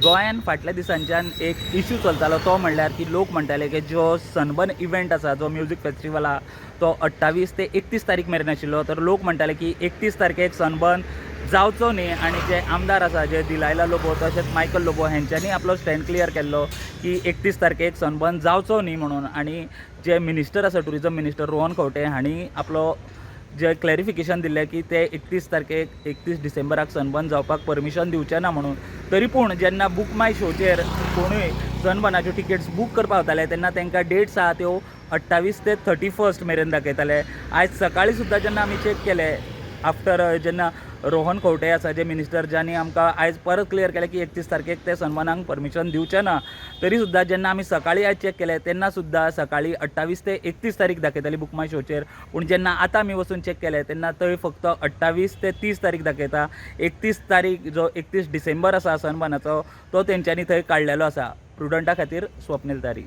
गोंयान फाटल्या दिसांच्यान एक इशू चलतालो, तो म्हणल्यार की लोक म्हणटाले की जो सनबर्न इव्हेंट आसा, जो म्युजीक फेस्टिवल आहा, तो 28 ते 31 तारीख मेरेन आशिल्लो. तर लोक म्हणटाले की 31 तारखेक सनबर्न जावचो न्ही. आनी जे आमदार आसा, जे दिलायला लोबो तशेंच मायकल लोबो, हेंच्यांनी आपलो स्टँड क्लियर केल्लो की 31 तारखेक सनबर्न जावचो न्ही म्हणून. आनी जे मिनिस्टर आसा, टुरिजम मिनिस्टर रोहन खंवटे हांणी आपलो जे क्लॅरिफिकेशन दिल्लें की ते 31 तारखेक, 31 डिसेंबराक सनबर्न जावपाक परमिशन दिवचे ना म्हणून. तरी पूण जेन्ना बूक माय शोचेर कोणूय सनबर्नाच्यो टिकेट्स बूक करपाक वताले, तेन्ना तांकां डेट्स आहा त्यो 28 ते 31 मेरेन दाखयताले. आयज सकाळी सुद्दां जेन्ना आमी चॅक केले, आफ्टर जेन्ना रोहन खंवटे आसा जे मिनिस्टर, ज्यांनी आमकां आयज परत क्लियर केलें की 31 तारखेक ते सनबर्नाक परमिशन दिवचे ना, तरी सुद्दां जेन्ना आमी सकाळी आयज चॅक केलें, तेन्ना सुद्दां सकाळी 28 ते 31 तारीख दाखयताली बूक माय शोचेर. पूण जेन्ना आतां आमी वचून चॅक केलें, तेन्ना थंय फक्त 28 ते 30 तारीख दाखयता. 31 तारीख, जो 31 डिसेंबर आसा सनबर्नाचो, तो तेंच्यांनी थंय काडलेलो आसा. प्रुडंटा खातीर स्वप्नील तारी.